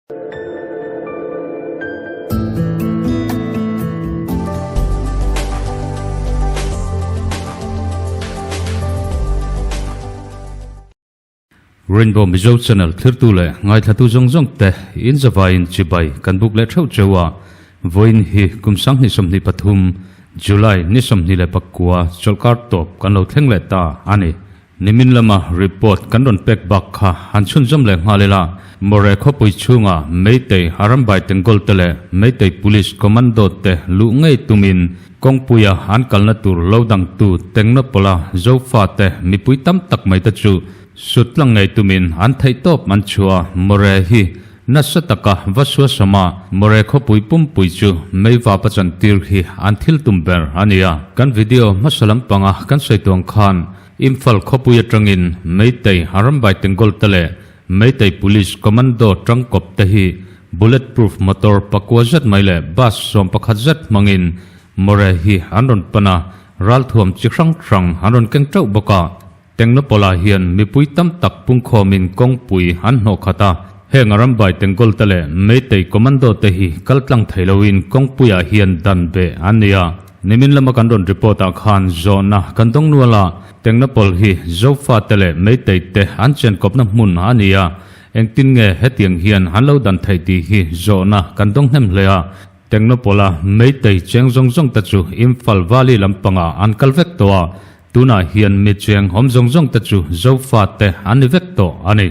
Rainbow Mizo Channel thirtu leh ngaithlatu zawng zawng te in zavaiin chibai kan buk leh theuh cheu a, vawiin hi kum 2023 July ni 24 chawlhkar tawp kan lo thleng leh ta a ni. Nimin lama report kan rawn pek bak kha han chhunzawm leh nghal ila, Moreh khawpui chhunga Meitei Arambai Tengol te leh Meitei Police Commando te luh ngei tumin kawngpuia an kalna tur lo dangtu Tengnapola Zofa te mipui tam tak mai te chu sut tlang ngei tumin an theihtawp an chhuah a, Moreh hi Nasa taka va suasama Moreh khawpui pumpui chu meiva pachantir hi an thil tum ber a ni a. Kan video hmasa lampanga kan sawi tuang khan Imphal khawpui atangin Meitei Arambai Tengol te leh Meitei Police Commando tangkawp te hi bullet proof motor pakua zet mai leh bus 11 zet hmangin Moreh hi an rawn pan a, ralthuam chi hrang hrang an rawn keng teuh bawk a. Tengnapola hian mipui tam tak pungkhawmin kawngpui an hnawh khat a, heng Arambai Tengol te leh Meitei Commando te hi kal tlang thei loin kawngpuiah hian dan beh an ni a. Nimin lama kan rawn report ah khan zawhna kan dawng nual a, Tengnapol hi Zofa te leh Meitei te an chenkawpna hmun a ni a, engtin nge hetiang hian an lo dan theih tih hi zawhna kan dawng hnem hle a. Tengnapola Meitei cheng zawng zawng te chu Imphal Valley lampangah an kal vek tawh a, tunah hian mi cheng awm zawng zawng te chu Zofa te an ni vek tawh a ni.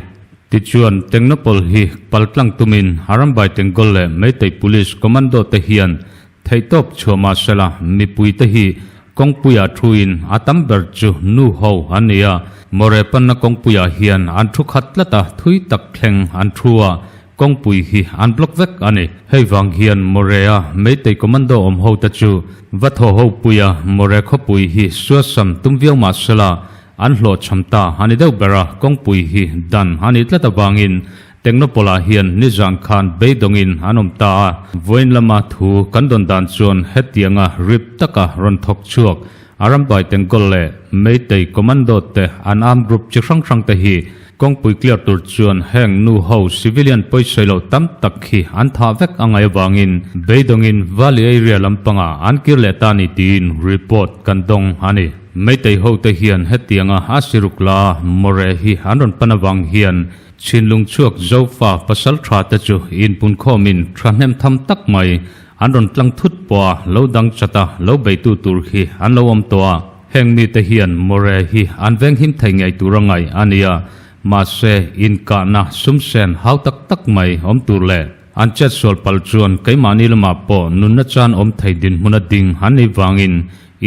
Tichuan, Tengnapol hi paltlang tumin Arambai Tengol leh Meitei Police Commando te hian Theihtawp chhuah mah sela, mipuite hi kawngpuiah thuin a tam ber chu nu ho an ni a, Moreh panna kawngpuiah hian an thu khat tlat a, thui tak thleng an thu a, kawngpui hi an block vek a ni. Hei vang hian Moreh-a Meitei Commando awm ho te chu va thaw ho puia Moreh khawpui hi suasam tum viau mah sela, an hlawhchham ta a ni deuh ber a, kawngpui hi dan a nih tlat avangin Tengnapola hian nizan khan beidawngin an awm ta a, vawiin lama thu kan dawn dan chuan hetianga rip taka rawn thawk chhuak Arambai Tengkawl leh Meitei Commando te an armed group chi hrang hrang te hi kawngpui clear tur chuan heng nu ho civilian pawisawi loh tam tak hi an thah vek a ngaih avangin beidawngin Valley area lampangah an kir leh ta ni tiin report kan dawng a ni. Meitei ho te hian hetianga a siruk la Moreh hi an rawn pan avang hian Chhinlung chhuak Zofa pasal tha te chu inpunkhawmin thahnem tham tak mai an rawn tlang thut pawh a, lo dang chat a, lo beitu tur hi an lo awm tawh a. Heng mite hian Moreh hi an venghim thei ngei tur a ngaih a ni a, mahse inkahna sumsen hau tak tak mai awm tur leh an chetsual palh chuan keimahni lamah pawh nunna chan awm thei dinhmun a ding an nih vangin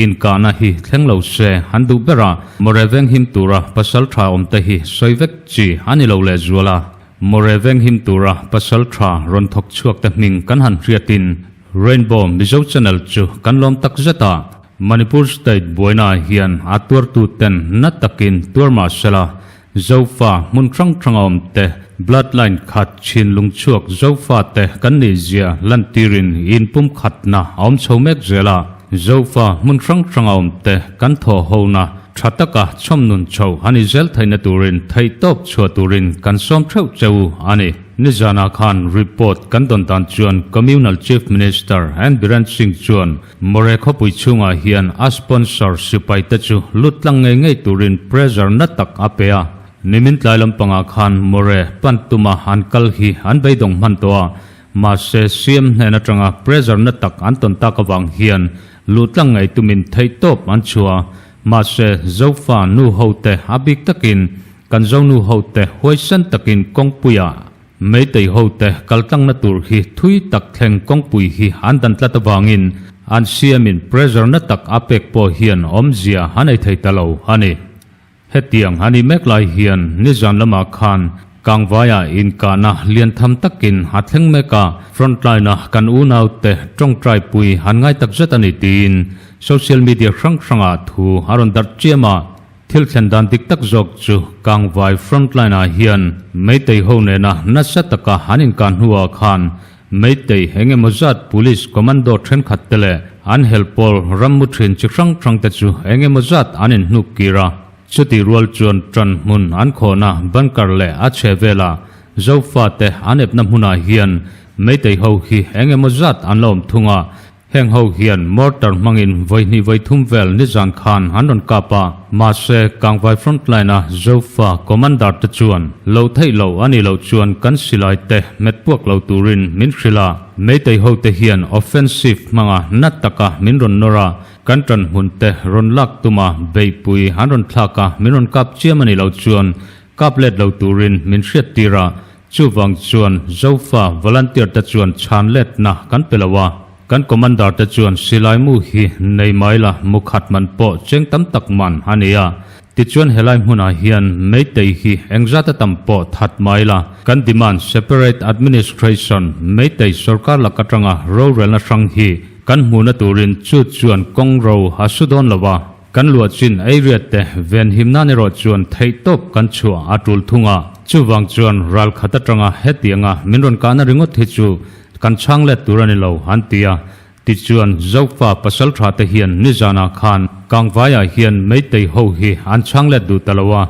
Inkahna hi thleng lo se an duh ber a, Moreh venghim tura pasal tha awm te hi sawi vek chi a ni lo lehzual a. Moreh venghim tura pasal tha rawn thawk chhuak te hming kan han hriatin Rainbow Mizo Channel chu kan lawm tak zet a. Manipur State buainaah hian a tuartu ten na takin tuar mah sela, Zofa hmun hrang hranga awm te bloodline khat chhinlung chhuak Zofa te kan nih zia lantirin inpumkhatna a awm chho mek zel a. Zofa hmun hrang hranga awm te kan thawh hona tha taka chhawmnun chho a ni zel theihna turin theihtawp chhuah turin kan sawm theuh cheu a ni. Nizanah khan report kan dawn dan chuan Communal Chief Minister N Biren Singh chuan Moreh khawpui chhungah hian a sponsor sipai te chu lut tlang ngei ngei turin pressure na tak a pe a. Nimin tlai lampangah khan Moreh pan tuma an kal hi an beidawng hman tawh a, mahse CM hnen atanga pressure na tak an tawn tak avang hian luh tlang ngei tumin theihtawp an chhuah a, mahse Zofa nu ho te a bik takin kan Zonu ho te huaisen takin kawngpuiah Meitei hote kaltlangna tur hi thui tak thleng kawngpui hi an dan tlat avangin an siamin pressure na tak a pek pawh hian awmzia a nei thei ta lo a ni. Hetiang a nih mek lai hian nizan lamah khan Kangvaia inkahna lian tham takin a thleng mek a, frontline-a kan unaute tawngtai pui an ngai takzet a ni tiin social media hrang hrangah thu a rawn darh chiam a. Thil thlen dan dik tak zawk chu Kangvai frontline ah hian Meitei ho nena nasa taka an inkah hnuah khan Meitei eng emaw zat Police Commando thenkhat te leh an helpawl rammu thin chi hrang hrang te chu eng emaw zat an inhnuk kir a. Chutih rual chuan tan hmun an khawhna bunker leh a chhe velah Zofate an epna hmunah hian Meitei ho hi eng emaw zat an la awm thung a, heng ho hian mortar hmangin vawi hnih vawi thum vel nizan khan an rawn kap a, mahse Kangvai frontline a Zofa commander te chuan lo theih loh a nih loh chuan kan silai te hmet puak lo turin min hrilh a, Meitei ho te hian offensive hmanga na taka min rawn nawr a, kan tan hmun te rawn lak tuma beihpui an rawn thlak a, min rawn kap chiam a nih loh chuan kap let lo turin min hriat tir a, Chuvang chuan Zofa volunteer te chuan chhan letna kan pe lo a, kan commander te chuan silai mu hi nei mai la mu khat man pawh cheng tam tak man a ni a. Tichuan helai hmunah hian Meitei hi engzat a tam pawh that mai la, kan demand separate administration Meitei sorkar lak atanga rorelna hrang hi kan hmuhna turin chu chuan kawng ro a su dawn lo a. Kan luah chin area te ven him nan erawh chuan theihtawp kan chhuah a tul thung a, chuvang chuan ral khat atanga hetianga min rawn kahna ringawt hi chu kan chhang let tur a ni lo an ti a, tichuan Zofa pasal tha te hian nizanah khan Kangvaiah hian Meitei ho hi an chhang let duh ta lo a,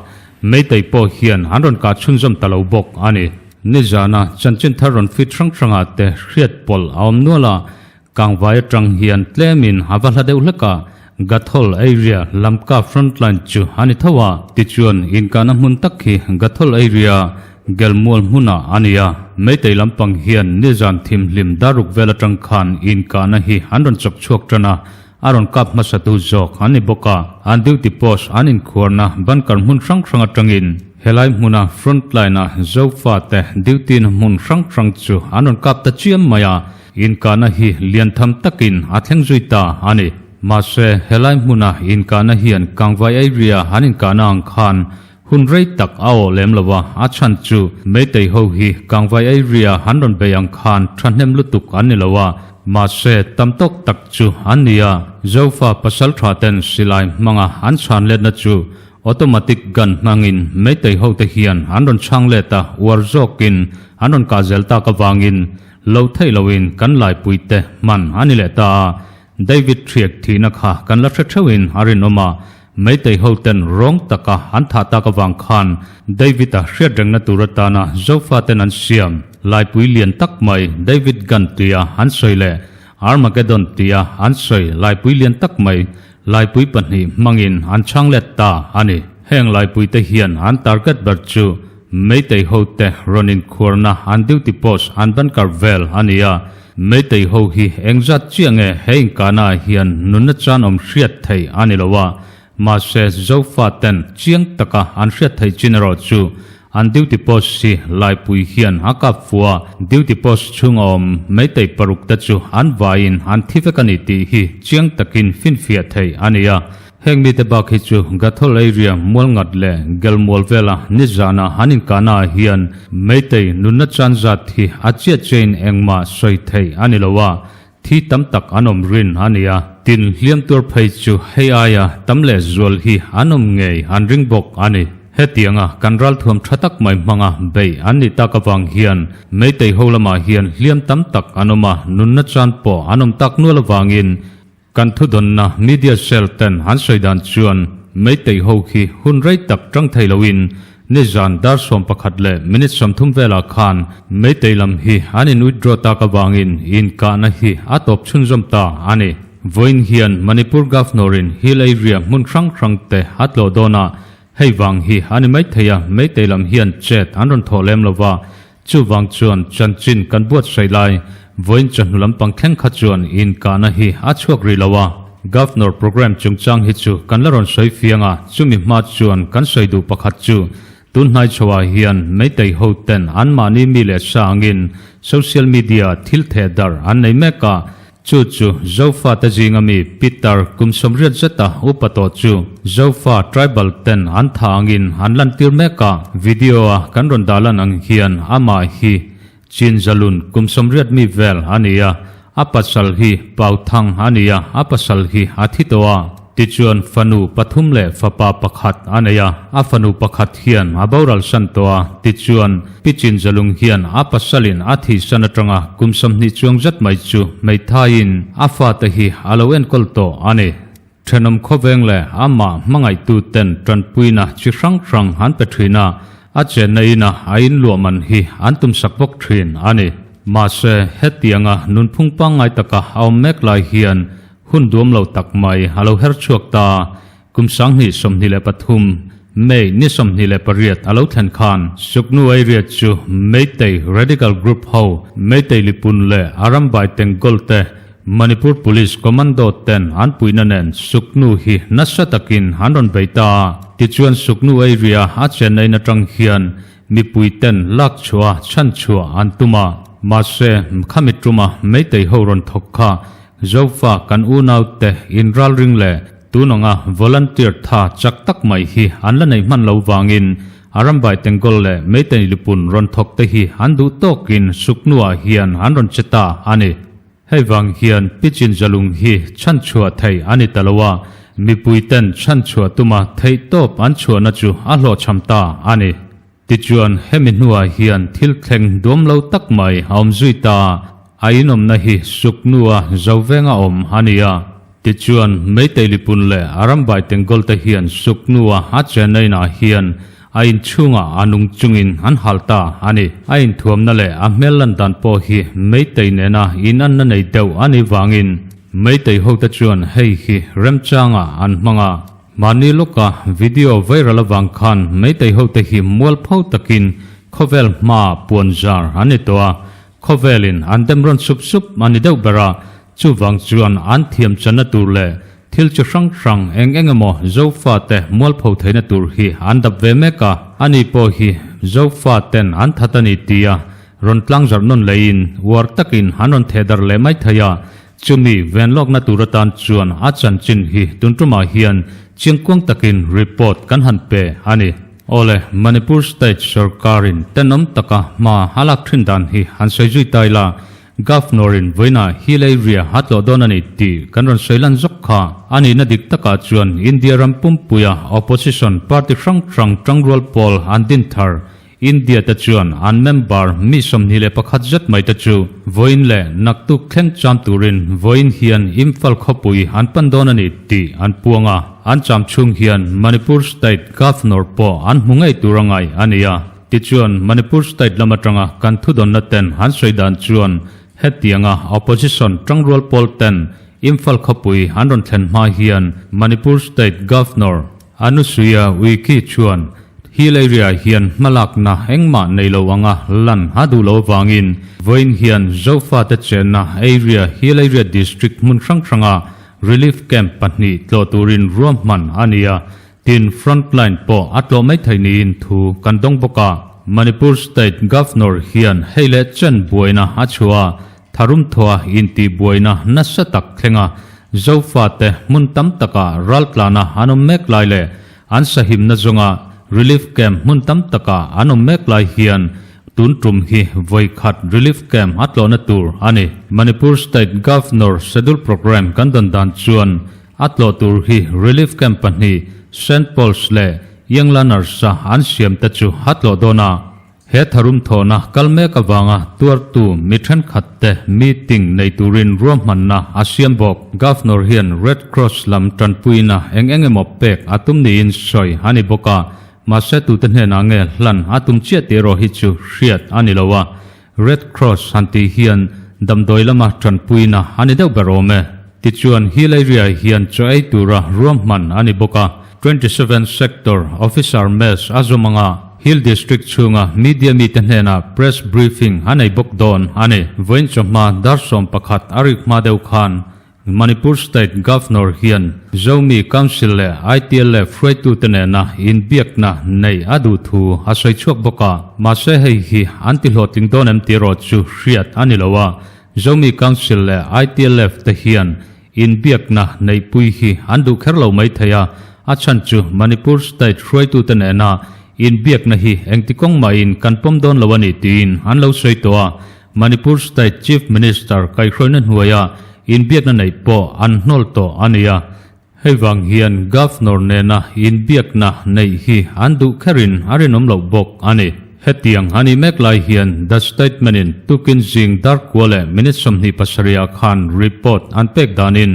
Meitei pawh hian an rawn kah chhunzawm ta lo bawk a ni. Nizana chanchin thar rawn fit hrang hrangah te hriat pawlh a awm nual a, Kangvai atang hian tlemin a va hla deuh hlek a, Gathol area Lamka frontline chu a ni tho a, tichuan inkahna hmun tak hi Gathol area Gelmual hmunah a ni a, Meitei lampang hian nizan thimhlim daruk vel atang khan inkahna hi an rawn chawk chhuak tan a, a rawn kap hmasatu zawk an ni bawk a, an duty post an inkhuarna bunker hmun hrang hrang atangin helai hmuna frontline-a Zofate duty-na hmun hrang hrang chu an rawn kap ta chiam mai a. Inkahna hi lian tham takin a thleng zui ta a ni. Mahse, helai hmuna inkahna hian Kangvai area an inkahna ang khan hun rei tak a awh lem lo a, a chhan chu Meitei ho hi Kangvai area an rawn bei ang khan thahnem lutuk an ni lo a, mahse tam tawk tak chu an ni a, Zofa pasaltha ten silai hmanga an chhan letna chu Automatic gun hmangin Meitei ho te hian an rawn chhang let a, uar zawkin an rawn kah zel tak avangin Lo theih loin kan laipuite hman a ni leh ta a, David Hriak thihna kha kan la hre theuhin a rinawm a, Meitei hoten rawng taka an thah tak avang khan David-a hriat rengna tur atana Zofaten an siam laipui lian tak mai David Gun tia an sawi leh Armageddon tia an sawi laipui lian tak mai laipui pahnih hmangin an chhang let ta a ni. Heng laipuite hian an target ber chu Meitei hote rawn inkhuarna an duty post an ban kar vel a ni a, Meitei ho hi engzat chiah nge he inkahna ah hian nunna chan awm hriat theih a ni lo a, mahse Zofa ten chiang taka an hriat theih chin erawh chu an duty post hi Laipui hian a kap fu a, duty post chhunga awm Meitei paruk te chu an vaiin an thi vek a ni tih hi chiang takin finfiah theih a ni a. Heng mite bak hi chu Gathol area mual ngat leh Gelmual vela nizana an inkahna ah hian Meitei nunna chan zat hi a chiah chiahin engmah sawi theih a ni lo a, thi tam tak an awm rin a ni a. Tin, hliam tuar phei chu hei aia tam leh zual hi an awm ngei an ring bawk a ni. Hetianga kan ralthuam tha tak mai hmanga beih an nih tak avang hian Meitei ho lamah hian hliam tam tak an awm a, nunna chan pawh an awm tak nual avangin Kan thudawnna media cell ten an sawi dan chuan Meitei ho khi hun rei tak tang thei loin nizan dar 11 leh minute 30 velah khan Meitei lam hi an in withdraw tak avangin inkahna hi a tawp chhunzawm ta a ni. Vawiin hian Manipur Governor in hill area hmun hrang hrang te a tlawh dawn a, hei vang hi a ni maithei a Meitei lam hian chet an rawn thawh lem lova, Chuvang chuan chanchin kan buatsaih lai vawiin chawhnu lampang thleng kha chuan inkahna hi a chhuak rih lo a. Governor programme chungchang hi chu kan la rawn sawi fiang a, chumi hma chuan kan sawi duh pakhat chu tunhnai chhoah hian Meitei hoten anmahni mi leh sa angin social media thil theh darh an nei mek a, Chu chu Zofa te zinga mi Peter kum 80 zeta upa tawh chu Zofa tribal ten an tha angin an lantir mek a, video a kan rawn dah lan ang hian amah hi Chin Zalun kum 80 mi vel a ni a, a pasal hi Pau Thang a ni a, a pasal hi a thi tawh a. Tichuan fanu pathum leh fapa pakhat a nei a, a fanu pakhat hian a boral san tawh a, tichuan Pi Chin Zalung hian a pasalin a thihsan atanga kum 20 chuang zet mai chu hmeithaiin a fate hi a lo enkawl tawh a ni. Thenawm khawveng leh amah hmangaihtu ten tanpuina chi hrang hrang an pe thin a. A chenna ina a inluah man hi an tumsak bawk thin a ni. Mahse, hetianga nunphung pangngai taka a awm mek lai hian hun duam lo tak mai a lo her chhuak ta. Kum 2023, May ni 28 a lo thlen khan Suknu Area chu Meitei Radical Group ho Meitei Lipun leh Arambai Tengkol te Manipur Police Commando ten an puihna nen Suknu hi nasa takin an rawn bei ta a. Tichuan Suknu Area a chenna in atang hian mipui ten lak chhuah a chhan chhuah an tum a. Mahse, khami tuma Meitei ho rawn thawk kha Zofa kan unau te inralring leh tun anga volunteer tha chak tak mai hi an la nei hman lo vangin a rambai Tengol leh Meitei lipun rawn thawk te hi an duh tawkin Suknuah hian an rawn che ta a ni. Hei vang hian Pichin Zalung hi chhanchhuah theih a ni ta lo a, mipui ten chhanchhuah tuma theihtawp an chhuahna chu a hlawhchham ta a ni. Tichuan, hemi hnuah hian thil thleng duam lo tak mai a awm zui ta. A inawmna hi Suknua Zovenga awm a ni a. Tichuan, Meitei Lipun leh Arambai Tengol te hian Suknua a chenna inah hian a inchhungah a nung chungin an hal ta a ni. A inthuamna leh a hmel lan dan pawh hi Meitei nena inanna nei deuh a nih vangin Meitei hote chuan hei hi remchangah an hmang a. Mahni lawka video viral avang khan Meitei hote hi mualpho takin khawvel hmaa puan zar an ni tawh a, khawvelin an dem rawn sup sup a ni deuh ber a, chuvang chuan an thiam channa tur leh thil chi hrang hrang eng eng emaw Zofate mualpho theihna tur hi an dap ve mek a, ani pawh hi Zofaten an that a ni tia rawn tlangzarh nawn leiin uar takin an rawn thehdarh leh mai thei a, Chumi venlawkna tur atan chuan a chanchin hi tun tumah hian chiangkuang takin report kan han pe a ni. Awle, Manipur State sorkarin tenawm taka hma a lak thin dan hi han sawi zui ta ila, Governor-in vawiinah Hill Area a tlawh dawn a ni tih kan rawn sawi lan zawk kha. A nihna dik takah chuan India ram pumpuia opposition party hrang hrang tangrual pawl an din thar India te chuan an member mi 21 zet mai te chu vawiin leh naktuk thleng cham turin vawiin hian Imphal khawpui an pan dawn a ni tih an puang a. An cham chhung hian Manipur State Governor pawh an hmu ngei tur a ngai a ni a. Tichuan Manipur State lam atanga kan thudawnna ten an sawi dan chuan hetianga opposition tangrual pawl ten Imphal khawpui an rawn thlen hma hian Manipur State Governor Anusuia Uikey chuan Hill area hian hmalakna engmah nei lo anga lan a duh lo avangin vawiin hian Zofate chenna area Hill area district hmun hrang hranga relief camp pahnih tlawh turin ruahman a ni a, tin frontline pawh a tlawh mai thei niin thu kan dawng bawk a. Manipur State Governor hian hei leh chen buaina a chhuah a, tharum thua intihbuaina nasa tak thlenga Zofate hmun tam takah raltlana an awm mek lai leh An sahimna zawnga relief camp hmun tam takah an awm mek lai hian tun tum hi vawi khat relief camp a tlawhna tur a ni. Manipur State Governor schedule programme kan dawn dan chuan a tlawh tur hi relief camp pahnih Saint Paul's leh Young Learners-a an siam te chu a tlawh dawn a. He tharum thawhna kal mek avanga tuartu mi thenkhat te meeting nei turin ruahmanna a siam bawk. Governor hian Red Cross lam tanpuina eng eng emaw pek a tum niin sawi a ni bawk a, mahse tute hnenah nge hlan a tum chiah tih erawh hi chu hriat a ni lo a. Red Cross han tih hian damdawi lama tanpuina a ni deuh ber awm e. Tichuan Hill Area hian chaw ei tura ruahman a ni bawk a. 27 Sector Officer Mess a zawm anga Hill District chhunga media mite hnenah press briefing a nei bawk dawn a ni. Vawiin chawhma dar 11 a rik hma deuh khan Manipur State Governor hian Zomi Council leh ITLF hruaitute nena inbiakna nei a duh thu a sawi chhuak bawk a. Mahse hei hi an ti hlawhtling dawn em tih erawh chu hriat a ni lo a. Zomi Council leh ITLF te hian Inbiakna neihpui hi an duh kher lo mai thei a, a chhan chu Manipur state hruaitute nena inbiakna hi engti kawng mahin kan pawm dawn lo a ni tiin an lo sawi tawh a, Manipur state Chief Minister kaihhruaina hnuaia inbiakna neih pawh an hnawl tawh a ni a, hei vang hian Governor nena inbiakna neih hi an duh kherin a rinawm loh bawk a ni. Hetiang a nih mek lai hian The Statement-in tukin zing dar kua leh minute 27 ah khan report an pek danin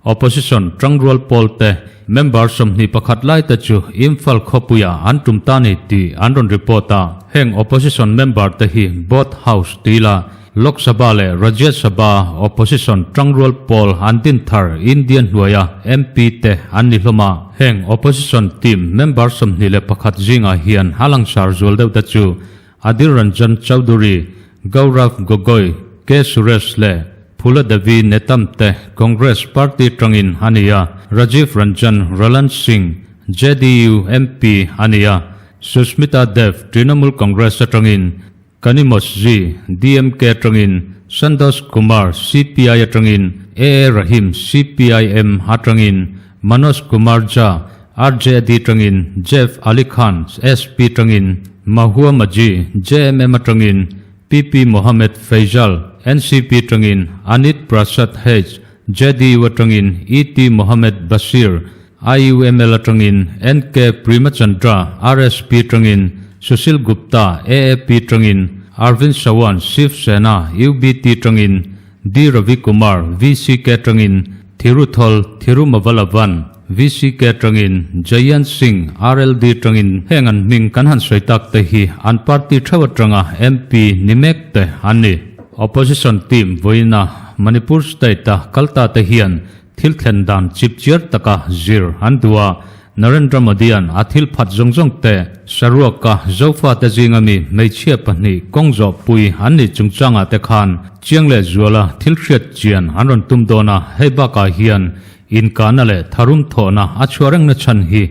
Opposition tangrual pawl te member 21 lai te chu Imphal khawpuiah an tum ta ni tih an rawn report a. Heng opposition member te hi both house ti la Lok Sabha leh Rajya Sabha opposition tangrual pawl an din thar India hnuaia MP te an ni hlawm a. Heng opposition team member 21 zingah hian a langsar zual deuh te chu Adhir Ranjan Chowdhury, Gaurav Gogoi, K Suresh leh Phula Devi Netam te Congress party tangin a ni a, Rajiv Ranjan Ralan Singh, JDU MP a ni a, Sushmita Dev Trinamool Congress atangin, Kanimozhi DMK atangin, Santosh Kumar CPI atangin, AA Rahim CPIM atangin, Manoj Kumar Jha RJD tangin, Jeff Ali Khan SP tangin, Mahua Maji JMM atangin, PP Mohammed Faizal NCP tangin, Anit Prasad H JDU atangin, ET Mohammed Basheer IUML atangin, NK Premachandra RSP tangin, Sushil Gupta AAP tangin, Arvind Sawant Shiv Sena UBT tangin, D Ravi Kumar VCK tangin, Thiruthol Thirumavalavan VCK tangin, Jayant Singh RLD tangin heng an hming kan han sawi tak te hi an party theuh atanga MP ni mek te an ni. Opposition team vawiina Manipur state a kal ta te hian thil thlen dan chip chiar taka zir an duh a, Narendra Modi-a'n a thil phat zawng zawng te saruaka Zofa te zinga mi hmeichhia pahnih kawng zawh pui an nih chungchangah te khan chiang leh zuala thil hriat chian an rawn tum dawn a, hei bakah hian inkahna leh tharum thawhna a chhuah rengna chhan hi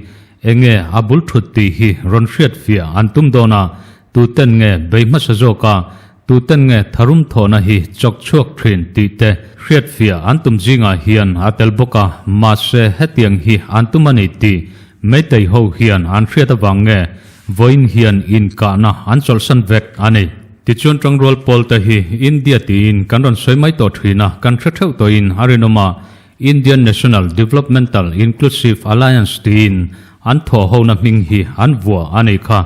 enge a bul thut tih hi rawn hriat fiah an tum dawn a, tuten nge bei hmasa zawka Tuten nge tharum thawhna hi chawk chhuak thin tih te hriatfiah an tum zingah hian a tel bawk a, mahse hetiang hi an tum a ni tih Meitei ho hian an hriat avang nge vawiin hian inkahna an chawlhsan vek a ni. Tichuan tangrual pawl te hi India tiin kan rawn sawi mai tawh thin a, kan hre theuh tawhin a rinawm a, Indian National Developmental Inclusive Alliance tiin an thawh hona hming hi an vuah a nih kha.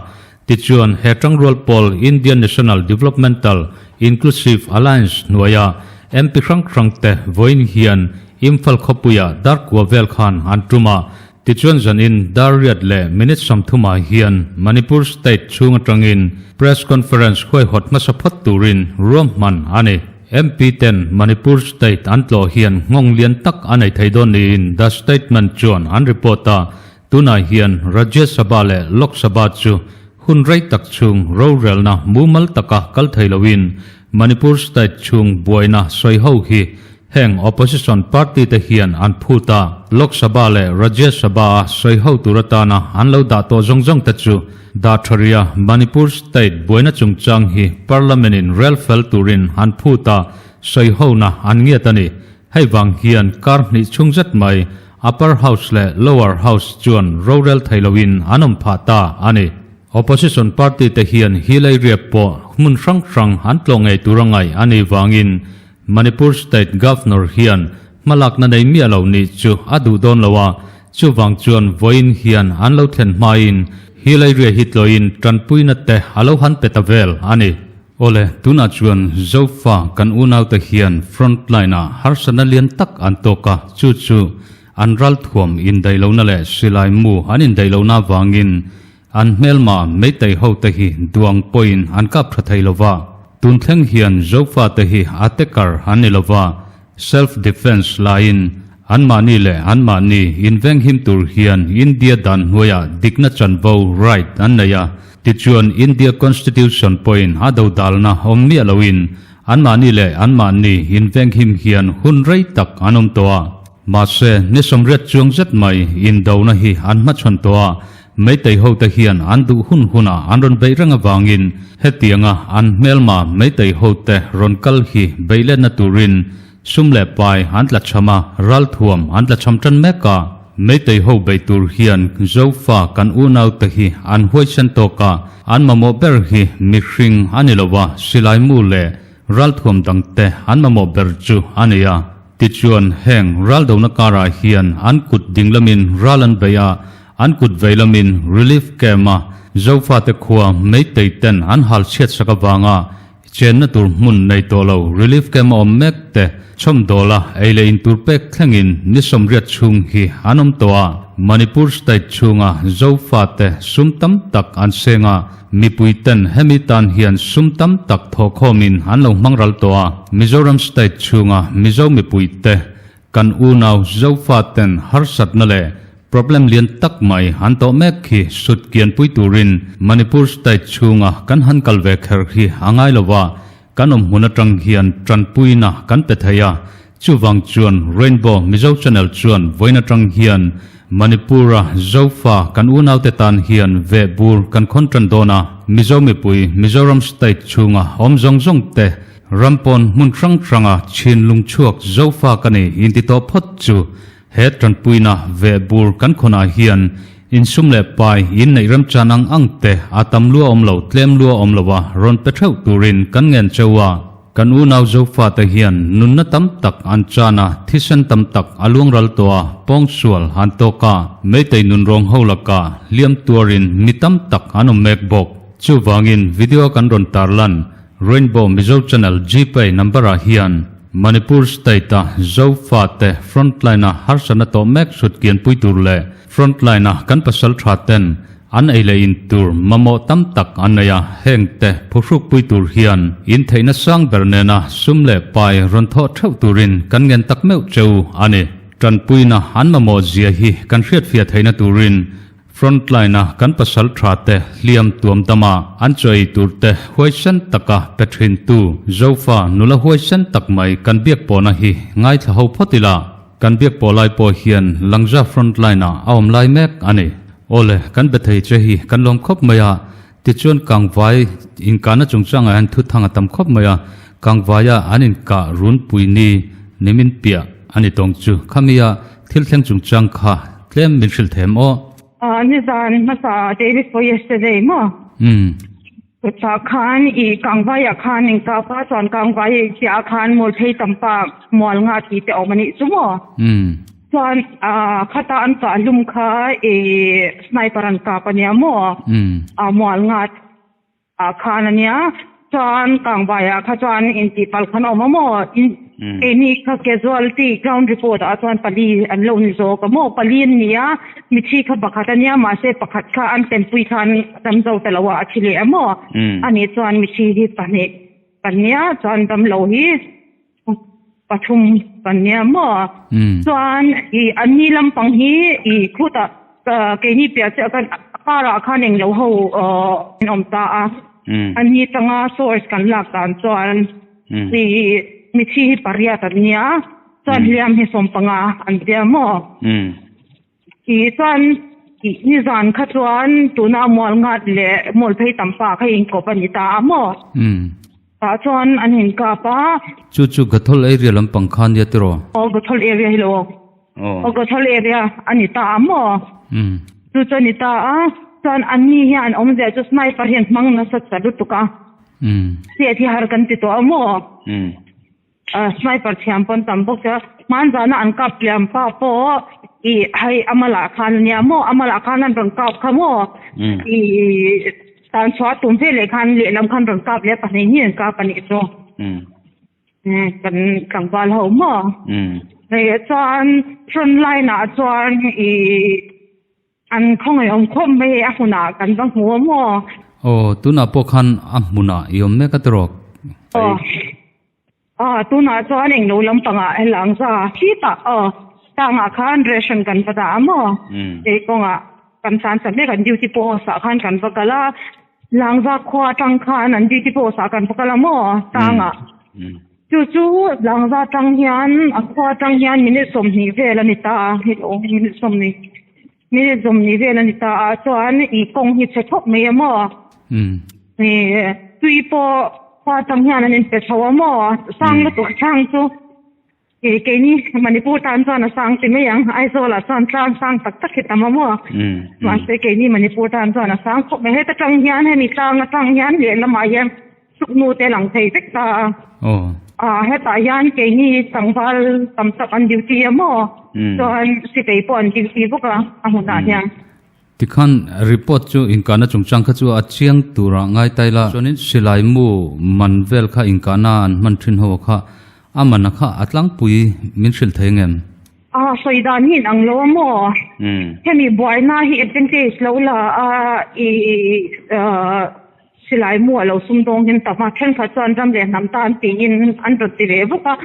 Tichuan, he tangrual pawl Indian National Developmental Inclusive Alliance hnuaia MP hrang hrang te vawiin hian Imphal khawpuiah dar kua vel khan an tum a. Tichuan zanin dar riat leh minute 30 ah hian Manipur state chhung atangin press conference huaihawt hmasa phawt turin ruahman a ni. MP ten Manipur state an tlawh hian nghawng lian tak a nei thei dawn niin The Statement chuan an report a. Tunah hian Rajya Sabha leh Lok Sabha chu hun rei tak chhung rorelna mumal taka kal thei loin Manipur state chhung buaina sawi ho hi heng opposition party te hian an phut a. Lok Sabha leh Rajya Sabha a sawi ho tur atana an lo dah tawh zawng zawng te chu dah tha rih a, Manipur state buaina chungchang hi Parliament in rel fel turin an phut a, sawi hona an ngiat a ni. Hei vang hian kar hnih chhung zet mai Upper House leh Lower House chuan rorel thei loin an awm phah ta a ni. Opposition party te hian hi lei riap pawh hmun hrang hrang an tlawh ngei tur a ngaih a nih vangin Manipur State Governor hian hmalakna nei miah lo nih chu a duh dawn lo a, chuvang chuan vawiin hian an lo thlen hmain hi lei riah hi tlawhin tanpuina te a lo han pe ta vel a ni. Awle, tunah chuan Zofa kan unaute hian front line-ah harsatna lian tak an tawk a, chu chu an ralthuam indaihlohna leh silai mu an indaihlohna avangin an hmelma Meitei hote hi duang pawhin an kap tha thei lova. Tun thleng hian Zofate hi a tekar an ni lova, self defence laiin anmahni leh anmahni invenghim tur hian India dan hnuaiah dikna chanvo, right, an nei a. Tichuan India Constitution pawhin a dodalna awm miah loin anmahni leh anmahni invenghim hian hun rei tak an awm tawh a. Mahse, ni 80 chuang zet mai indona hi an hmachhawn tawh a, Meitei hote hian an duh hun hunah an rawn beih reng avangin hetianga an hmelma Meitei hote rawn kal hi beihletna turin sum leh pai an tla cham a, ralthuam an tla cham tan mek a. Meitei ho beih tur hian Zofa kan unaute hi an huaisen tawk a, an mamawh ber hi mihring a ni lo a, silai mu leh ralthuam dangte an mamawh ber chu a ni a. Tichuan heng raldona karah hian an kut dinglamin ral an beih a, an kut veilamin relief camp a Zofate khua Meitei ten an hal chhiat sak avanga. Chenna tur hmun nei tawh lo relief camp a awm mek te chhawmdawl a ei leh in tur pek thlengin ni sawmriat chhung hi an awm tawh a. Manipur state chhunga Zofate sum tam tak an seng a, mipui ten hemi tan hian sum tam tak thawhkhawmin an lo hmang ral tawh a. Mizoram state chhunga Mizo mipui te Kan unau Zofaten harsatna leh problem lian tak mai an tawh mek khi sut kianpui turin Manipur state chhunga kan han kal ve kher hi a ngai lo a, kan awm hmun atang hian tanpuina kan pe thei a, chuvang chuan Rainbow Mizo Channel chuan vawiin atang hian Manipur-a Zofa kan unaute tan hian vehbur kan khawn tan dawn a, Mizo mipui Mizoram state chhunga awm zawng zawng te Ram pawn hmun hrang hranga chhinlung chhuak Zofa ka ni inti tawh phawt chu he tanpuina veh bur kan khawnah hian insum leh pai inneih remchan ang ang te a tam lua awm lo tlem lua awm lo a rawn pe theuh turin kan ngen cheu a. Kan unau Zofa te hian nunna tam tak an chan a, thisen tam tak a luang ral tawh a, pawngsual an tawk a, Meitei nunrawng ho lakah hliam tuarin mi tam tak an awm mek bawk. Chuvangin video kan rawn tarlan Rainbow Mizo Channel Gpay number ah hian Manipur State a Zofa te frontline a harsatna tawh mek hrut kianpui tur leh frontline a kan pasal tha ten an ei leh in tur mamawh tam tak an nei a, heng te phuhrukpui tur hian in theihna sang ber nena sum leh pai rawn thawh theuh turin kan ngen tak meuh cheu a ni. Tanpuina an mamawh zia hi kan hriatfiah theihna turin Frontline-a kan pasal tha te hliam tuam dama an chaw ei tur te huaisen taka pe thintu Zofa nula huaisen tak mai kan biak pawhna hi ngaithla ho phawt ila, kan biak pawh lai pawh hian Langza Frontline-ah a awm lai mek a ni. Awle, kan be thei che hi kan lawm khawp mai a, tichuan Kangvai inkahna chungchangah hian thuthang a tam khawp mai a, Kangvaia an inkah runpui ni nimin piah a ni tawng chu khamia thil thleng chungchang kha tlem min hrilh them aw. Nizan hmasa day before yesterday maw? Umm. Chutah khan i Kangvaiah khan inkah pa chuan Kangvai piahah khan Mualphei tampa mual nga tih te awm a nih chu maw? Umm. Chuan khata an kah hlum kha i sniper an kap a nia maw? Umm. Mual nga Ah khan a nia, chuan Kangvaiah kha chuan intihpalh khan a awm a maw? Keini kha casualty ground report ah chuan pali an lo ni zawk a maw? Pali an ni a, mithi kha pakhat a nia, mahse pakhat kha an tempui khan dam zo ta lo a, a thi leh a maw? Ani chuan mithi hi pahnih kan nia, chuan damlo hi pathum kan nia maw? Chuan ih an ni lampang hi ih khutah keini piah chiah khan a karah khan englo ho an awm ta a, an ni tanga source kan lak dan chuan ih mithi hi pariat an nia, chuan hliam hi sawmpanga an tia maw? Ih chuan ih nizan kha chuan tuna mual ngat leh mual phei tam pa kha inkawp a ni ta a maw? Tah chuan an inkap a. Chu chu Gathol area lampang kha nia tiraw? Aw Gathol area hi lo. Aw Gathol area a ni ta a maw? Chu chu a ni ta a. Chuan anni hian an awmzia chu sniper hian hmang nasa ta lutuk a. Chet hi har kan ti tawh a maw? Sniper thiam pawn tam bawk che a, hmanzana an kap tliam pa pawh ih hei a malah khan a nia maw, a malah khan an rawn kap kha maw, ih tan chhuah a tum ve leh khan lehlam khan rawn kap leh a pahnih hnih an kap a nih chu, kan tlangval ho maw, hei chuan front line ah chuan ih an khawngaih awm khawp mai a hmunah kan va hmu a maw. Aw tunah pawh khan a hmunah i awm mek a tawk. Aw. Aw tunah chuan englo lampangah helang za khitah aw tangah khan ration kan va dah a maw hei kawngah kan tlan chak mek an duty post ah khan kan va kal a Langza khua atang khan an duty post ah kan va kal a maw tangah chu chu Langza atang hian a khua atang hian minute 20 vel a ni ta a minute 20 minute 20 vel a ni ta a chuan ih kawng hi chhe thawp mai a maw. Tui pawh khua atang hian an inpe chho a maw? Sang lutuk chang chu keini Manipur tan chuan a sang ti mai ang, Aizawlah chuan tlang sang tak tak hi tam a maw? Mahse keini Manipur tan chuan a sang khawp mai. Heta tang hian hemi tlang atang hian lehlamah hian suknu te lang thei vek ta a. Hetah hian keini tlangval tam tak an duty a maw? Chuan sipei pawh an duty bawk a, a hmunah hian. Tikhan report chu inkahna chungchang kha chu a chiang turah ngai tai la. Chuanin silai mu man vel kha inkahna an hman thin ho kha a man a kha a tlangpui min hrilh thei ngem? A sawi dan hi inang lo a maw? Hemi buaina hi advantage lo la a i silai mu a lo sumdawng hin tam a, thenkhat chuan ram leh hnam tan tiin an rawn ti ve bawk a.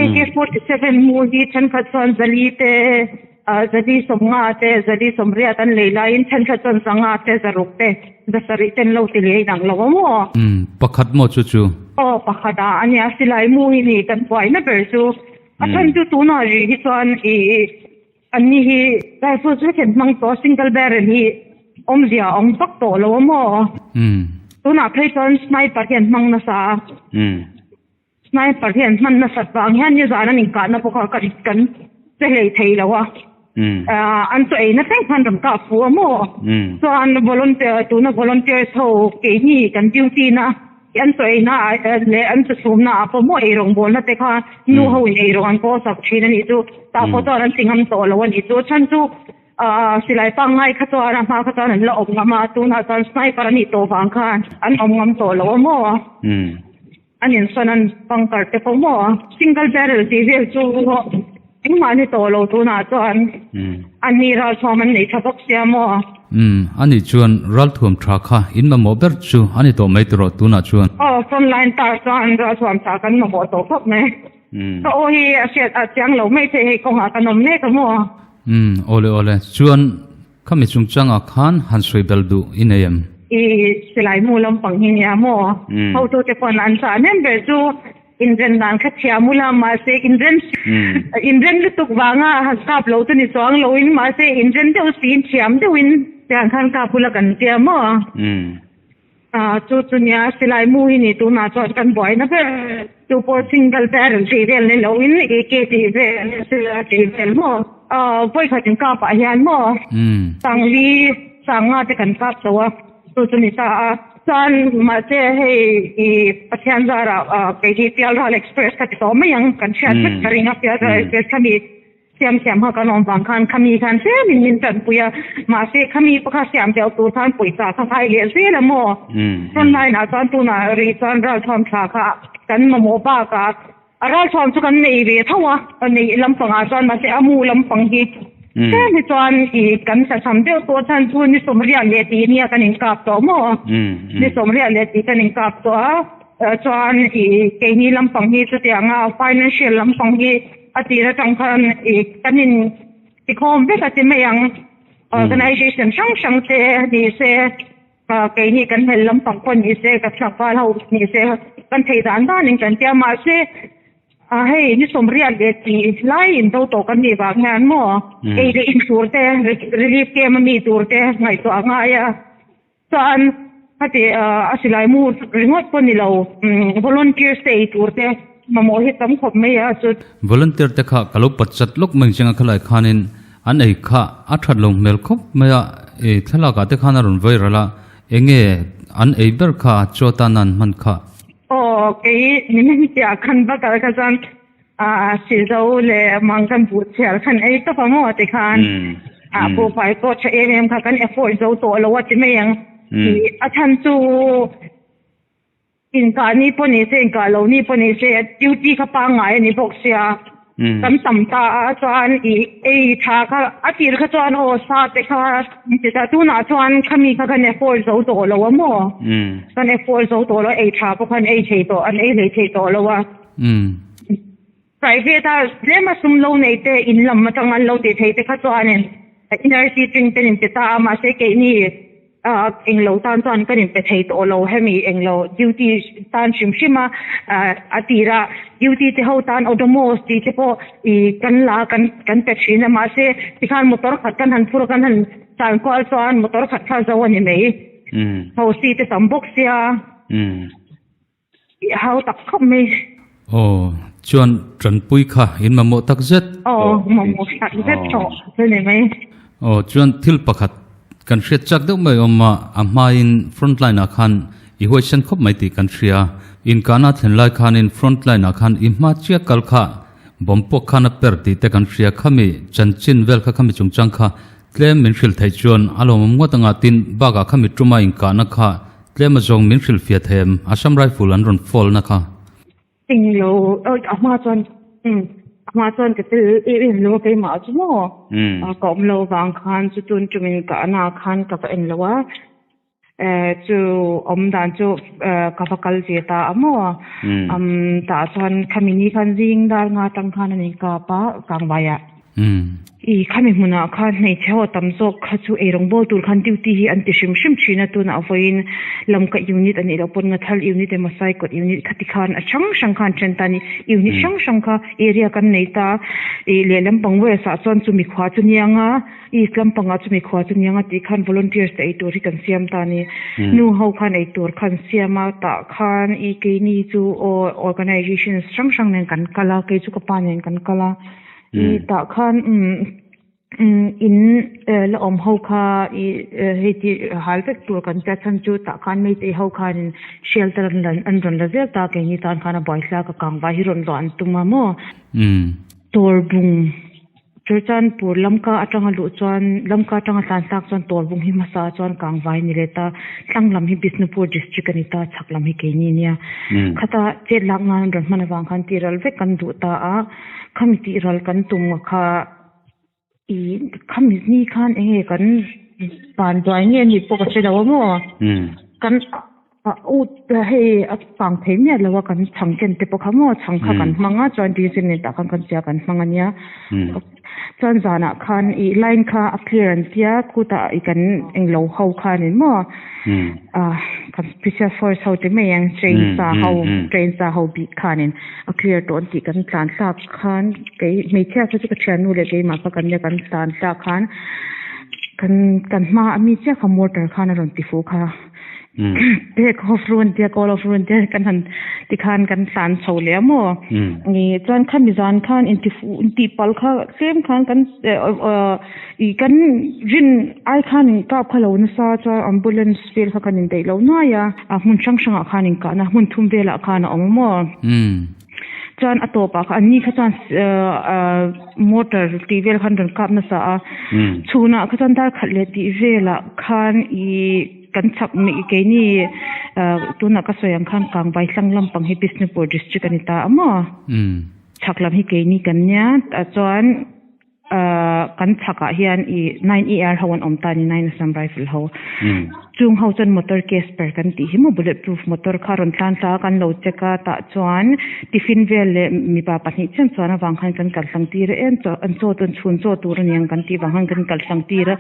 AK-47 mu hi thenkhat chuan zali te, zali sawmnga te, zali sawmriat an lei laiin thenkhat chuan zanga te, zaruk te, zasarih te an lo ti leh inang lo a maw? Umm, pakhat maw chu chu? Aw, pakhat ah a nia, silai mu hi ni kan buaina ber chu. A chhan chu tunah rih hi chuan ih anni hi rifle chu hetiang hmang tawh single barrel hi awmzia a awm vak tawh lo a maw? Tunah phei chuan sniper hi an hmang nasa a. Sniper hi an hman nasat vang hian nizan an inkahna pawh kha kan kan che hlei thei lo a. An chaw eina thleng khan rawn kah fu a maw? Chuan volunteer tuna volunteers ho keini kan duty na an chaw eina ah leh an chaw chhumna ah pawh maw eirawngbawlna te kha nu ho in eirawng an kawl sak thin a nih chu. Tah pawh chuan an ti ngam tawh lo a nih chu. Chhan chu silai pangngai kha chuan a hma kha chuan an la awm ngam a, tunah chuan sniper a nih tawh vang khan an awm ngam tawh lo a maw? An insawn an bunker te pawh maw? Single barrel tih vel chu engmah ni tawh lo tunah chuan an ni ralthuam an nei tha bawk sia maw? Umm, ani chuan ralthuam tha kha in mamawh ber chu a ni tawh mai tawh tunah chuan. Aw, front line tar chuan ralthuam tha kan mamawh tawh khawp mai. Ka aw hi a hriat a chiang lo mai thei hei kawngah kan awm mek a maw? Umm, awle awle, chuan Khami chungchangah khan han sawi bel duh i nei em? I silai mu lampang hi nia maw? Hotute pawn an chah nem ber chu inren dan kha thiam ula, mahse inren inren lutuk vanga han kap lo chu ni chuang loin, mahse inren deuh siin thiam deuhin tiang khan kap ula kan tia maw? Chu chu nia silai mu hi ni tunah chuan kan buaina ber chu pawh single barrel tih vel ni loin AK tih vel sila tih vel maw vawikhat in kap ah hian maw sangli sanga te kan kap tawh a chu chu ni ta a chuan mahse hei i Pathian zarah kei hi Pialral Express ka ti tawh mai ang kan hriat vek ka ring a Pialral Express khami Siam siam kha kan awm vang khan khami khan tlemin min tanpui a, mahse khami pawh kha siam deuh tur khan pawisa kha ngai leh zel a maw? Front line ah chuan tunah rih chuan ralthuam tha kha kan mamawh bakah a ralthuam chu kan nei ve tho a, neih lampangah chuan mahse a mu lampang hi tlem hi chuan ih kan tlachham deuh tawh chhan chu ni sawmriat leh tih nia kan inkap tawh maw? Ni sawmriat leh tih kan inkap tawh a, chuan ih keini lampang hi chutianga financial lampang hi A tir atang khan i kan in tikhawm vek a ti mai ang. Organisation hrang hrang te ni se, keini kan hel lampang pawh ni se, ka tlangval ho ni se, kan thei dan danin kan tia. Mahse, hei ni sawmriat leh tih lai in do tawh kan nih vang hian maw ei leh in tur te, relief camp a mi tur te ngaihtuah a ngai a. Chuan heti a silai mu ringawt pawh ni lo, volunteers te ei tur te mamawh hi tam khawp mai a chu. Volunteer te kha ka lo pat chat lawk mai ang chenga khalai khanin an ei kha a that lo hmel khawp mai a, i thlalak ah te khan a rawn vawi ral a, enge an ei ber kha chaw tan an hman kha. Aw kei nimin piah khan va kal kha chuan Sizo leh Mangkan buh chhiar khan ei tawp a maw ti khan buhfai pawh tha em em kha kan afford zo tawh lo a ti mai ang. A chhan chu inkah ni pawh ni se inkah lo ni pawh ni se duty kha pangngai a ni bawk sia kan tam ta a chuan i ei tha kha a tir kha chuan aw sa te kha ti ta tunah chuan khami kha kan afford zo tawh lo a maw kan afford zo tawh lo ei tha pawh khan ei thei tawh an ei hlei thei tawh lo a. Private a tlem a sum lo nei te in lam atang an lo tih thei te kha chuanin energy drink te in pe ta a mahse keini englo tan chuan kan in pe thei tawh lo hemi englo duty tan hrim hrim a a tirah duty te ho tan Odomos tih te pawh ih kan la kan kan pe thin a mahse tikhan motor khat kan han phur a kan han tlan kual chuan motor khat kha zo a ni mai hosi te tam bawk sia. I hau tak khawp mai. Aw, chuan tanpui kha in mamawh tak zet. Aw, mamawh tak zet tawh chu ni mai. Aw, chuan thil pakhat kan hriat chak deuh mai awm a, a hmain front line ah khan i huaisen khawp mai tih kan hria. Inkahna thlen lai khanin front line ah khan i hma chiah kal kha bomb pawh khan a per tih te kan hria. Khami chanchin vel kha khami chungchang kha. Tlem min hrilh theih chuan a lawmawm ngawt anga tin bakah khami tuma inkahna kha tlem azawng min hrilh fiah thei em? Assam Rifle an rawn fall na kha. Englo a hma chuan a hma chuan ka tel em em lo a keimah chu maw ka awm lo vang khan chu tun tumin kahna khan ka va en lo a. Chu awm dan chu ka va kal ve ta a maw? Tah chuan khami ni khan zing dar nga tang khan a ni kap a Kangvaiah. I khami hmunah khan hmeichhe ho tam zawk kha chu eirawng bawl tur khan duty hi an ti hrim hrim thin a, tunah vawiin Lamka unit a nih loh pawn Ngathal unit emaw Saikawt unit khati khan a hrang hrang khan then ta a ni. Unit hrang hrang kha area kan nei ta i lehlam pang west ah chuan chumi khua chu niang a. East lampangah chumi khua chu niang a tih khan volunteers te eitur hi kan siam ta a ni. Nu ho khan eitur kha an siam a, tah khan i keini chu aw organizations hrang hrang nen kan kal a, kei chu ka pa nen kan kal a. I tah khan umm in la awm ho kha i hei ti hal vek tur kan tia chhan chu tah khan meitei ho khanin shelter an rawn la zel ta keini tan khan a buaithlak a kangvai hi rawn luah an tum a maw. Tawrbung. Churchanpur Lamka atanga luh chuan Lamka atanga tlan tlak chuan Tawlbung hi hmasa chuan Kangvai ni leh ta, tlang lam hi Bishnupur District a ni ta, chhak lam hi keini nia. Khata chet lak nan an rawn hman avang khan tihral vek kan duh ta a, khami tihral kan tum kha i khami ni khan enge kan van duai nge anih pawh ka hre lo a maw? Kan A ut hei a kang thei miah lo a kan chhang ken te pawh kha maw chhang kha kan hmang a chuan diesel nen tah khan kan sia kan hmang a nia chuan zanah khan ih line kha a clear an tia khutah ih kan englo ho khanin maw ah kan special force ho te mai ang train sa ho train sa ho bih khanin a clear tawh an tih kan tlan thlak khan kei hmeichhia kha chu ka thiannu leh keimah kha kan nia kan tlan thlak khan kan kan hma a mi chiah kha motor khan a rawn ti fuh kha. Take off run tia call off run tia kan han tikhan kan tlan chho leh a maw ni chuan khami zan khan inti fuh inti pal kha tlem khan kan i kan rin ai khan in kap kha lo nasa chuan ambulance vel kha kan indaih lo nuai a a hmun hrang hrangah khan inkahna hmun thum velah khan a awm a maw. Chuan a tawpah kha anni kha chuan motor tih vel khan rawn kap nasa a chhunah kha chuan dar khat leh tih velah khan ih kan chhak keini tunah ka sawi ang khan Kangvai hlang lampang hi Bishnupur district a ni ta a maw chhak lam hi keini kan nia tah chuan. Kan chhakah hian i nine ER ho an awm ta a ni, nine Assam Rifle ho. Chung ho chuan motor case per kan tih hi maw bullet proof motor kha rawn tlan tla a, kan lo check a, tah chuan tiffin vel leh mipa pahnih chian chuan avang khan kan kal hlang tir a, em chaw an chaw chu an chhun chaw tur a niang kan tih vang khan kan kal hlang tir a,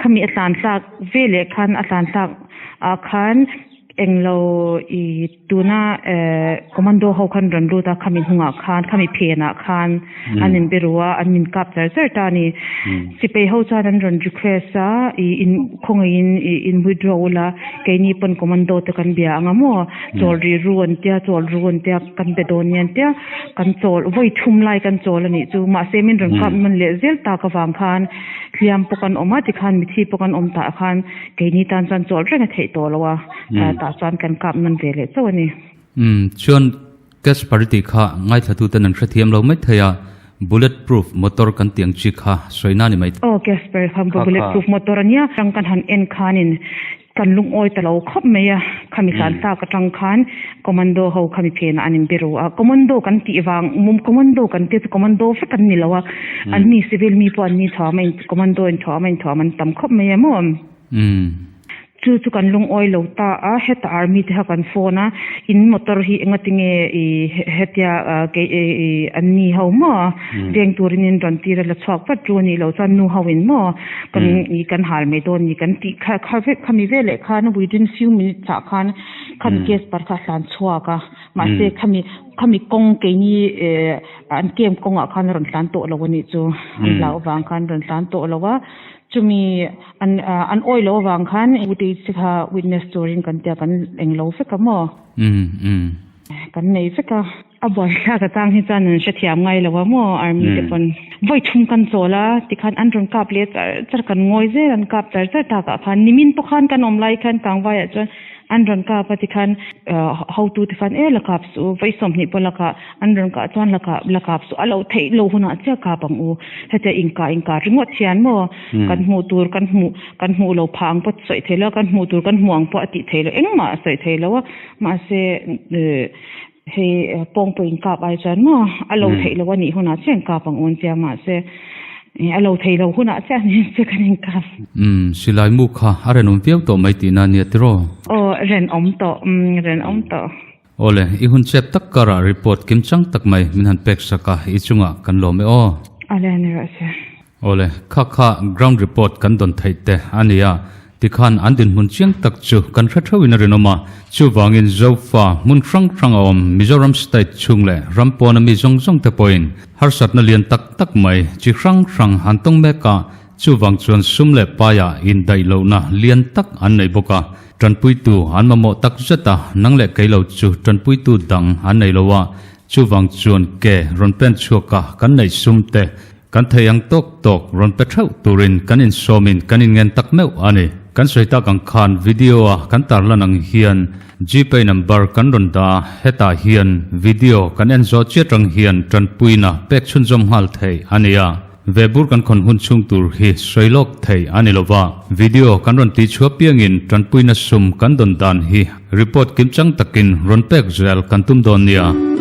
khami a tlan tlak veleh khan a tlan tlak ah khan Englo i tuna commando ho khan rawn lut a, khami hnungah khan, khami phenah khan an inbe ru a, an min kap char char ta a ni. Sipai ho chuan an rawn request a, i in khawngaihin i in withdraw ula, keini pawn commando te kan bia ang a maw, chawl rih ru an tia, chawl ru an tia, kan be dawn nia an tia, kan chawl, vawi thum lai kan chawl a nih chu. Mahse min rawn kap nawn leh zel tak avang khan hliam pawh kan awm a, tikhan mithi pawh kan awm tah khan Keini tan chuan chawl reng a theih tawh lo a, tah chuan kan kap nawn ve leh chauh a ni. Umm, chuan cash party kha ngaithlatuten an hrethiam lo mai thei a, bullet proof motor kan tih ang chi kha sawi na ni mai. Aw, cash party kha bullet proof motor a nia, tang kan han en khanin kan lungawi ta lo khawp mai a, khami tlan tlak atang khan commando ho khami phenah an inbe ru a, commando kan tih vang, commando kan tia chu commando vek an ni lo a, An ni civil mi pawh an ni thuam a in commando in thuam a in thuam an tam khawp mai em aw. Chu chu kan lungawi lo ta a, heta army te kha kan phone a, in motor hi engatinge i hetia kei i an ni ho maw veng turin in rawn tir a la chhuak vat ru anih loh chuan nu ho in maw kan i kan hal mai dawn ni kan tih kha kha vek khami veleh khan within few minutes ah khan khami case par kha a hlan chhuak a. Mahse khami khami kawng keini eh an camp kawngah khan a rawn tlan tawh lo a nih chu. An hlau avang khan rawn tlan tawh lo a. Chumi an an awi lo avang khan footage kha witness turin kan tia kan eng lo vek a maw? Kan nei vek a. A buaithlak atang hi chuan an hrethiam ngai lo a maw army te pawn. Vawi thum kan chawl a tikhan an rawn kap leh char char kan ngawi zel an kap char char takah khan nimin pawh khan kan awm lai khan Kangvaiah chuan. An rawn kap a tikhan hotu te khan e la kap suh u, vawi 20 pawh la kah an rawn kah chuan la kah la kap suh a lo theih lo hunah chiah kap ang u. Hetia inkah inkah ringawt hian maw kan hmuh tur kan hmuh kan hmuh lo phah ang pawh sawi thei lo a, kan hmuh tur kan hmuh ang pawh a tih theih loh engmah a sawi thei lo a. Mahse hei pawngpawh inkap ai chuan maw a lo theih loh a nih hunah chiah inkap ang u an tia mahse a lo theih loh hunah chiah nen che kan inkap. Umm silai mu kha a renawm viau tawh mai tihna a nia tiraw? Aw renawm tawh umm renawm tawh. Awle, i hun chep tak karah report kim chang tak mai min han pek sak a, i chungah kan lawm e aw. Awle a ni rawh se. Awle, kha kha ground report kan dawn theih te a ni a, tikhan an dinhmun chiang tak chu kan hre theuhin a rinawm a, chuvangin Zofa hmun hrang hrang a awm Mizoram state chhung leh ram pawna mi zawng zawng te pawhin harsatna lian tak tak mai chi hrang hrang an tawng mek a, chuvang chuan sum leh paiah indaih lohna lian tak an nei bawk a, tanpuitu an mamawh tak zet a, nang leh kei lo chu tanpuitu dang an nei lo a, chuvang chuan ke rawn pen chhuak a kan neih sum te Kan thei ang tawk tawk rawn pe theuh turin kan insawmin kan inngen tak meuh a ni. Kan sawi tak ang khan video a kan tarlan ang hian Gpay number kan rawn dah a, hetah hian video kan en zawh chiat rang hian tanpuina pek chhunzawm nghal theih a ni a. Vehbur kan khawn hun chhung tur hi sawi lawk theih a ni lova, video kan rawn tihchhuah piangin tanpuina sum kan dawn dan hi report kimchang takin rawn pek zel kan tum dawn nia.